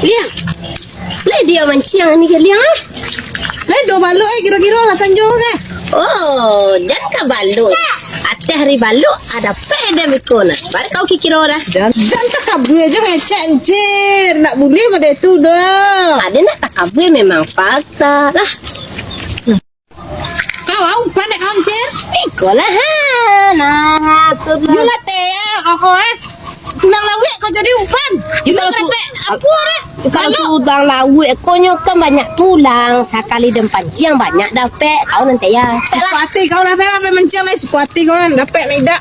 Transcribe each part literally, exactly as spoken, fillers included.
Liang, lai diak manciang ni ka Liang, eh? Lai duo baluik, eh, kiro-kiro lah sanjo ka? Oh, jan ka baluik. Ateh ari baluik, ado dapek den beko nah. Baru kau kikiro dah. Jan, jan takabua jo ngecek, Encir. Ndak buliah model tu doh. Ado nak takabua, memang fakta lah. Kau, ah, umpan dek kau, Encir? Iko lah, ha. Nah, tu lah. Yo lah, teh, ya, kau, eh. Tulang lauak kau jadi umpan. Yo, kalau tu, dapek apo, eh? Kalau tulang lauak, kau nyo kan banyak tulang. Sakali den panciang, banyak dapek. Kau nanti ya. Suko ati kau lah, Fera, manciang lah. Suko ati kau lah, dapek nak idak.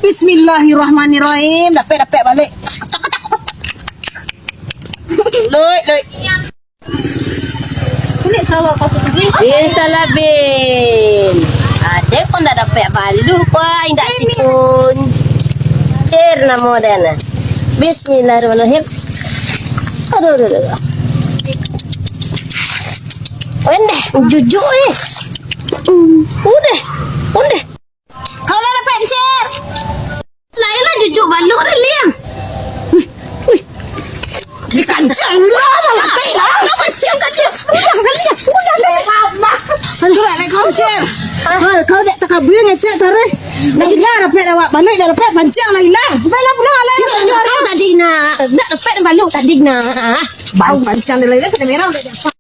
Bismillahirrahmanirrahim. Dapek, dapek balik. Luik, luik. Bin Salabin. Ado ko ndak dapek baluik ko, indak si Kuncir namo den. Bismillahirrahmanirrahim. Aduh, aduh, aduh. Ondeh, jujuk, eh. Ondeh, ondeh. Kau lah dapek, Encir. Lai lah jujuk baluik dah, Liang. Wih, wih. Dikanciang lah, malah kai lah. Kau manciang tadi. Ulang, Liang. Ulang, Liang. Aduh, lah, kau, Encir. Ha, kau dek takabua ngecek taruih. Dah ilang dapek awak baluik, dah dapek panciang lah ilang. Baiklah, pulang lah. Kau tadi nak, dah dapek baluik tadi nak. Bang, panciang dia lah, kena merah udah dapat.